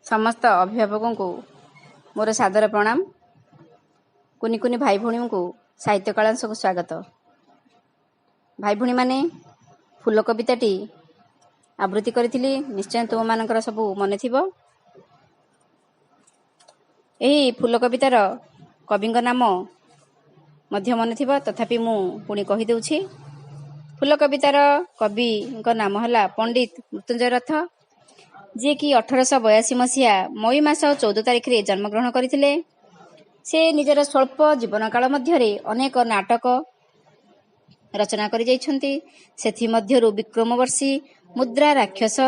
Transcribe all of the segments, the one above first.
ସମସ୍ତ ଅଭିଭାବକଙ୍କୁ ମୋର ସାଦର ପ୍ରଣାମ। କୁନି କୁନି ଭାଇ ଭଉଣୀଙ୍କୁ ସାହିତ୍ୟ କାଳାଂଶକୁ ସ୍ୱାଗତ। ଭାଇ ଭଉଣୀମାନେ, ଫୁଲ କବିତାଟି ଆବୃତ୍ତି କରିଥିଲି, ନିଶ୍ଚୟ ତୁମମାନଙ୍କର ସବୁ ମନେ ଥିବ। ଏହି ଫୁଲ କବିତାର କବିଙ୍କ ନାମ ମଧ୍ୟ ମନେ ଥିବ, ତଥାପି ମୁଁ ପୁଣି କହିଦେଉଛି। ଫୁଲ କବିତାର କବିଙ୍କ ନାମ ହେଲା ପଣ୍ଡିତ ମୃତ୍ୟୁଞ୍ଜୟ ରଥ, ଯିଏକି 1882 ମସିହା ମଇ ମାସ 14 ତାରିଖରେ ଜନ୍ମଗ୍ରହଣ କରିଥିଲେ। ସେ ନିଜର ସ୍ୱଳ୍ପ ଜୀବନକାଳ ମଧ୍ୟରେ ଅନେକ ନାଟକ ରଚନା କରିଯାଇଛନ୍ତି। ସେଥିମଧ୍ୟରୁ ବିକ୍ରମବର୍ଷୀ, ମୁଦ୍ରା ରାକ୍ଷସ,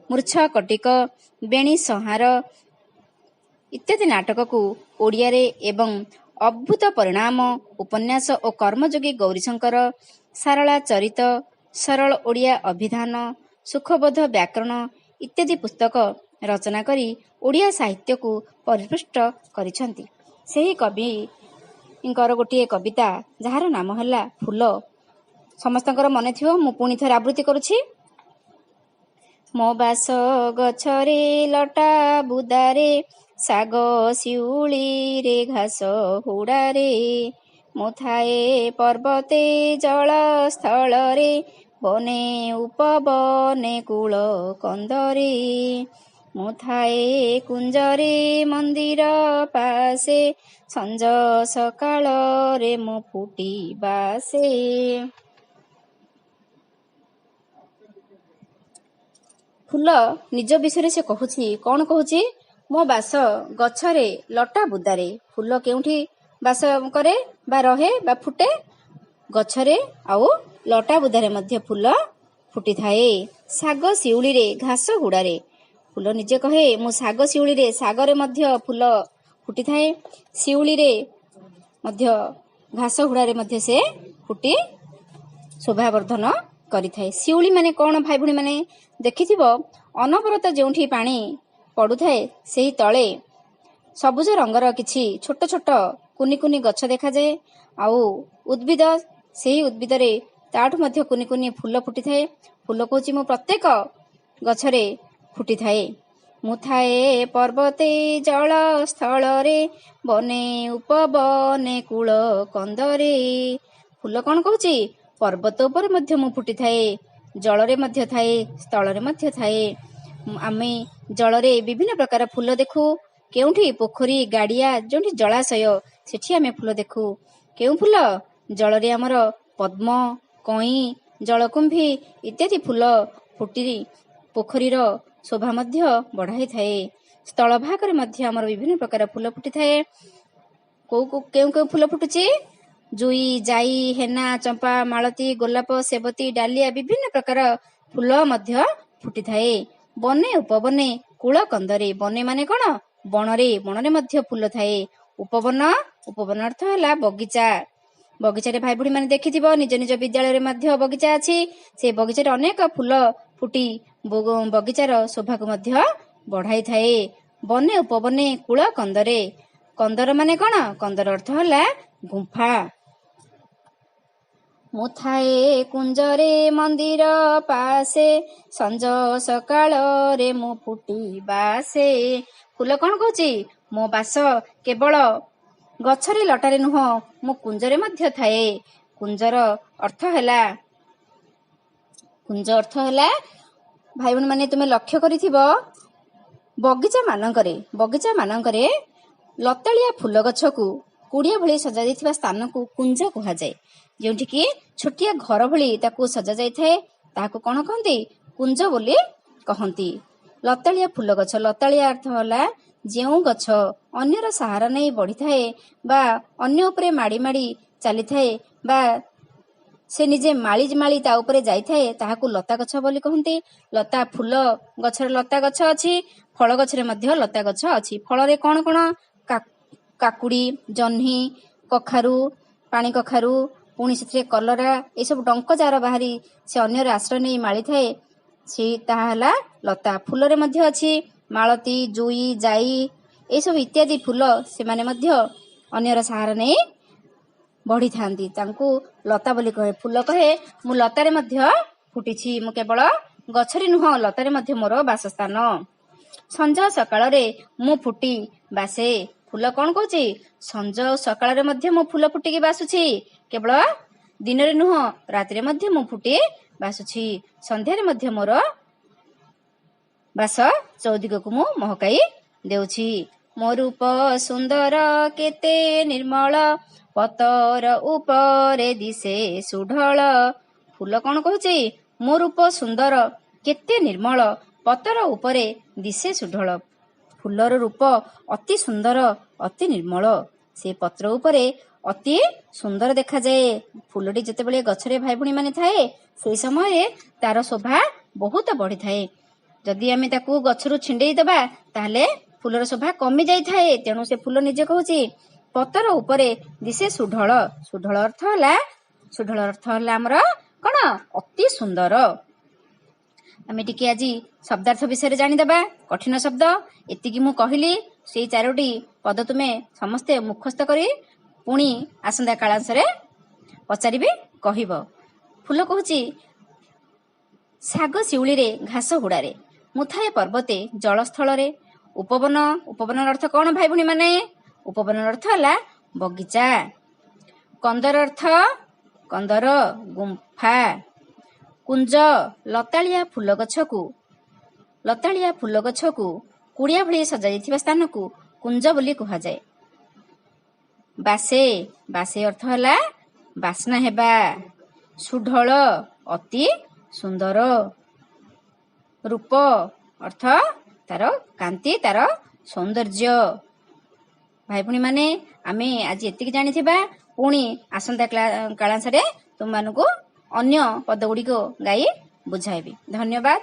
ମୃଚ୍ଛକଟିକ, ବେଣୀ ସଂହାର ଇତ୍ୟାଦି ନାଟକକୁ ଓଡ଼ିଆରେ ଏବଂ ଅଦ୍ଭୁତ ପରିଣାମ ଉପନ୍ୟାସ ଓ କର୍ମଯୋଗୀ ଗୌରୀଶଙ୍କର, ସାରଳା ଚରିତ, ସରଳ ଓଡ଼ିଆ ଅଭିଧାନ, ସୁଖବୋଧ ବ୍ୟାକରଣ ଇତ୍ୟାଦି ପୁସ୍ତକ ରଚନା କରି ଓଡ଼ିଆ ସାହିତ୍ୟକୁ ପରିପୃଷ୍ଟ କରିଛନ୍ତି। ସେହି କବିଙ୍କର ଗୋଟିଏ କବିତା, ଯାହାର ନାମ ହେଲା ଫୁଲ, ସମସ୍ତଙ୍କର ମନେ ଥିବ। ମୁଁ ପୁଣି ଥରେ ଆବୃତ୍ତି କରୁଛି। ମୋ ବାସ ଗଛରେ ଲଟା ବୁଦାରେ, ଶାଗ ଶିଉଳିରେ ଘାସ ହୁଡ଼ାରେ। ମୁଁ ଥାଏ ପର୍ବତେ ଜଳ ସ୍ଥଳରେ, ବନେ ଉପବନେ କୂଳ କନ୍ଦରେ। ମୁଁ ଥାଏ କୁଞ୍ଜରେ ମନ୍ଦିର ପାଶେ, ସଞ୍ଜ ସକାଳରେ ମୁଁ ଫୁଟି ବାସେ। ଫୁଲ ନିଜ ବିଷୟରେ ସେ କହୁଛି। କଣ କହୁଛି? ମୋ ବାସ ଗଛରେ ଲଟା ବୁଦାରେ। ଫୁଲ କେଉଁଠି ବାସ କରେ ବା ରହେ ବା ଫୁଟେ? ଗଛରେ ଆଉ ଲଟା ବୁଦାରେ ମଧ୍ୟ ଫୁଲ ଫୁଟିଥାଏ। ଶାଗ ଶିଉଳିରେ ଘାସ ହୁଡ଼ାରେ। ଫୁଲ ନିଜେ କହେ, ମୁଁ ଶାଗ ଶିଉଳିରେ, ଶାଗରେ ମଧ୍ୟ ଫୁଲ ଫୁଟିଥାଏ, ଶିଉଳିରେ ମଧ୍ୟ, ଘାସ ହୁଡ଼ାରେ ମଧ୍ୟ ସେ ଫୁଟି ଶୋଭାବର୍ଦ୍ଧନ କରିଥାଏ। ଶିଉଳି ମାନେ କଣ ଭାଇ ଭଉଣୀ ମାନେ ଦେଖିଥିବ? ଅନବରତ ଯେଉଁଠି ପାଣି ପଡୁଥାଏ, ସେହି ତଳେ ସବୁଜ ରଙ୍ଗର କିଛି ଛୋଟ ଛୋଟ କୁନି କୁନି ଗଛ ଦେଖାଯାଏ ଆଉ ଉଦ୍ଭିଦ। ସେହି ଉଦ୍ଭିଦରେ ତାଠୁ ମଧ୍ୟ କୁନି କୁନି ଫୁଲ ଫୁଟିଥାଏ। ଫୁଲ କହୁଛି, ମୁଁ ପ୍ରତ୍ୟେକ ଗଛରେ ଫୁଟିଥାଏ। ମୁଁ ଥାଏ ପର୍ବତେ ଜଳ ସ୍ଥଳରେ, ବନେ ଉପବନେ କୂଳ କନ୍ଦରେ। ଫୁଲ କଣ କହୁଛି? ପର୍ବତ ଉପରେ ମଧ୍ୟ ମୁଁ ଫୁଟିଥାଏ, ଜଳରେ ମଧ୍ୟ ଥାଏ, ସ୍ଥଳରେ ମଧ୍ୟ ଥାଏ। ଆମେ ଜଳରେ ବିଭିନ୍ନ ପ୍ରକାର ଫୁଲ ଦେଖୁ। କେଉଁଠି? ପୋଖରୀ, ଗାଡ଼ିଆ, ଯେଉଁଠି ଜଳାଶୟ, ସେଠି ଆମେ ଫୁଲ ଦେଖୁ। କେଉଁ ଫୁଲ? ଜଳରେ ଆମର ପଦ୍ମ, କଇଁ, ଜଳକୁମ୍ଭୀ ଇତ୍ୟାଦି ଫୁଲ ଫୁଟି ପୋଖରୀର ଶୋଭା ମଧ୍ୟ ବଢ଼ାଇଥାଏ। ସ୍ଥଳ ଭାଗରେ ମଧ୍ୟ ଆମର ବିଭିନ୍ନ ପ୍ରକାର ଫୁଲ ଫୁଟିଥାଏ। କୋଉ କେଉଁ କେଉଁ ଫୁଲ ଫୁଟୁଛି? ଜୁଇ, ଜାଇ, ହେନା, ଚମ୍ପା, ମାଳତୀ, ଗୋଲାପ, ସେବତୀ, ଡାଲିଆ, ବିଭିନ୍ନ ପ୍ରକାର ଫୁଲ ମଧ୍ୟ ଫୁଟିଥାଏ। ବନେ ଉପବନେ କୂଳ କନ୍ଦରେ। ବନେ ମାନେ କଣ? ବଣରେ, ବଣରେ ମଧ୍ୟ ଫୁଲ ଥାଏ। ଉପବନ, ଉପବନ ଅର୍ଥ ହେଲା ବଗିଚା। ବଗିଚାରେ ଭାଇ ଭଉଣୀ ମାନେ ଦେଖିଥିବ, ନିଜ ନିଜ ବିଦ୍ୟାଳୟରେ ମଧ୍ୟ ବଗିଚା ଅଛି। ସେ ବଗିଚାରେ ଅନେକ ଫୁଲ ଫୁଟି ବଗିଚାର ଶୋଭାକୁ ମଧ୍ୟ ବଢାଇଥାଏ। ବନେ ଉପବନେ କୂଳ କନ୍ଦରେ। କନ୍ଦର ମାନେ କଣ? କନ୍ଦର ଅର୍ଥ ହେଲା ଗୁମ୍ଫା। ମୁଁ ଥାଏ କୁଞ୍ଜରେ ମନ୍ଦିର ପାଶେ, ସଞ୍ଜ ସକାଳରେ ମୁଁ ଫୁଟି ବାସେ। ଫୁଲ କଣ କହୁଛି? ମୋ ବାସ କେବଳ ଗଛରେ ଲଟାରେ ନୁହଁ, ମୁଁ କୁଞ୍ଜରେ ମଧ୍ୟ ଥାଏ। କୁଞ୍ଜର ଅର୍ଥ ହେଲା, କୁଞ୍ଜ ଅର୍ଥ ହେଲା, ଭାଇ ଭଉଣୀ ମାନେ ତୁମେ ଲକ୍ଷ୍ୟ କରିଥିବ, ବଗିଚା ମାନଙ୍କରେ ଲତାଳିଆ ଫୁଲ ଗଛକୁ କୁଡ଼ିଆ ଭଳି ସଜା ଯାଇଥିବା ସ୍ଥାନକୁ କୁଞ୍ଜ କୁହାଯାଏ। ଯେଉଁଠିକି ଛୋଟିଆ ଘର ଭଳି ତାକୁ ସଜା ଯାଇଥାଏ, ତାହାକୁ କଣ କହନ୍ତି? କୁଞ୍ଜ ବୋଲି କହନ୍ତି। ଲତାଳିଆ ଫୁଲ ଗଛ। ଲତାଳିଆ ଅର୍ଥ ହେଲା ଯେଉଁ ଗଛ ଅନ୍ୟର ସାହାରା ନେଇ ବଢିଥାଏ ବା ଅନ୍ୟ ଉପରେ ମାଡ଼ି ମାଡ଼ି ଚାଲିଥାଏ ବା ସେ ନିଜେ ମାଳି ମାଳି ତା ଉପରେ ଯାଇଥାଏ, ତାହାକୁ ଲତା ଗଛ ବୋଲି କହନ୍ତି। ଲତା ଫୁଲ ଗଛରେ ଲତା ଗଛ ଅଛି, ଫଳ ଗଛରେ ମଧ୍ୟ ଲତା ଗଛ ଅଛି। ଫଳରେ କଣ କଣ? କାକୁଡି, ଜହ୍ନି, କଖାରୁ, ପାଣି କଖାରୁ, ପୁଣି ସେଥିରେ କଲରା, ଏସବୁ ଡଙ୍କ ଯାର ବାହାରି ସେ ଅନ୍ୟର ଆଶ୍ରୟ ନେଇ ମାଳିଥାଏ, ସେ ତାହା ହେଲା ଲତା। ଫୁଲରେ ମଧ୍ୟ ଅଛି ମାଳତୀ, ଜୁଇ, ଜାଇ, ଏସବୁ ଇତ୍ୟାଦି ଫୁଲ। ସେମାନେ ମଧ୍ୟ ଅନ୍ୟର ସାହାରା ନେଇ ବଢିଥାନ୍ତି, ତାଙ୍କୁ ଲତା ବୋଲି କହେ। ଫୁଲ କହେ, ମୁଁ ଲତାରେ ମଧ୍ୟ ଫୁଟିଛି। ମୁଁ କେବଳ ଗଛରେ ନୁହଁ, ଲତାରେ ମଧ୍ୟ ମୋର ବାସସ୍ଥାନ। ସଞ୍ଜ ସକାଳରେ ମୁଁ ଫୁଟି ବାସେ। ଫୁଲ କଣ କହୁଛି? ସଞ୍ଜ ଆଉ ସକାଳରେ ମଧ୍ୟ ମୁଁ ଫୁଲ ଫୁଟିକି ବାସୁଛି। କେବଳ ଦିନରେ ନୁହଁ, ରାତିରେ ମଧ୍ୟ ମୁଁ ଫୁଟି ବାସୁଛି। ସନ୍ଧ୍ୟାରେ ମଧ୍ୟ ମୋର ବାସ ଚଉଦିଗକୁ ମୁଁ ମହକାଇ ଦେଉଛି। ମୋ ରୂପ ସୁନ୍ଦର କେତେ ନିର୍ମଳ, ପତର ଉପରେ ଦିଶେ ସୁଢଳ। ଫୁଲ କଣ କହୁଛି? ମୋ ରୂପ ସୁନ୍ଦର କେତେ ନିର୍ମଳ, ପତର ଉପରେ ଦିଶେ ସୁଢଳ। ଫୁଲର ରୂପ ଅତି ସୁନ୍ଦର, ଅତି ନିର୍ମଳ। ସେ ପତ୍ର ଉପରେ ଅତି ସୁନ୍ଦର ଦେଖାଯାଏ। ଫୁଲଟି ଯେତେବେଳେ ଗଛରେ, ଭାଇ ଭଉଣୀ ମାନେ, ଥାଏ, ସେଇ ସମୟରେ ତାର ଶୋଭା ବହୁତ ବଢିଥାଏ। ଯଦି ଆମେ ତାକୁ ଗଛରୁ ଛିଣ୍ଡେଇ ଦବା, ତାହେଲେ ଫୁଲର ଶୋଭା କମି ଯାଇଥାଏ। ତେଣୁ ସେ ଫୁଲ ନିଜେ କହୁଛି, ପତର ଉପରେ ଦିଶେ ସୁଢଳ। ସୁଢଳ ଅର୍ଥ ହେଲା ଆମର କଣ? ଅତି ସୁନ୍ଦର। ଆମେ ଟିକେ ଆଜି ଶବ୍ଦାର୍ଥ ବିଷୟରେ ଜାଣିଦବା। କଠିନ ଶବ୍ଦ ଏତିକି ମୁଁ କହିଲି। ସେଇ ଚାରୋଟି ପଦ ତୁମେ ସମସ୍ତେ ମୁଖସ୍ଥ କରି ପୁଣି ଆସନ୍ତା କାଳାଂଶରେ ପଚାରିବି, କହିବ। ଫୁଲ କହୁଛି, ଶାଗ ଶିଉଳିରେ, ଘାସ ହୁଡାରେ, ମୁଁ ଥାଏ ପର୍ବତେ, ଜଳସ୍ଥଳରେ। ଉପବନ। ଉପବନର ଅର୍ଥ କଣ, ଭାଇ ଭଉଣୀ ମାନେ? ଉପବନର ଅର୍ଥ ହେଲା ବଗିଚା। କନ୍ଦର ଅର୍ଥ, କନ୍ଦର ଗୁମ୍ଫା। କୁଞ୍ଜ, ଲତାଳିଆ ଫୁଲ ଗଛକୁ କୁଡିଆ ଭଳି ସଜାଯାଇଥିବା ସ୍ଥାନକୁ କୁଞ୍ଜ ବୋଲି କୁହାଯାଏ। ବାସେ। ବାସେ ଅର୍ଥ ହେଲା ବାସ୍ନା ହେବା। ସୁଢଳ, ଅତି ସୁନ୍ଦର। ରୂପ ଅର୍ଥ ତାର କାନ୍ତି, ତାର ସୌନ୍ଦର୍ଯ୍ୟ। ଭାଇ ଭଉଣୀ ମାନେ, ଆମେ ଆଜି ଏତିକି ଜାଣିଥିବା। ପୁଣି ଆସନ୍ତା କାଳାଂଶରେ ତୁମମାନଙ୍କୁ ଅନ୍ୟ ପଦ ଗୁଡ଼ିକ ଗାଇ ବୁଝାଇବି। ଧନ୍ୟବାଦ।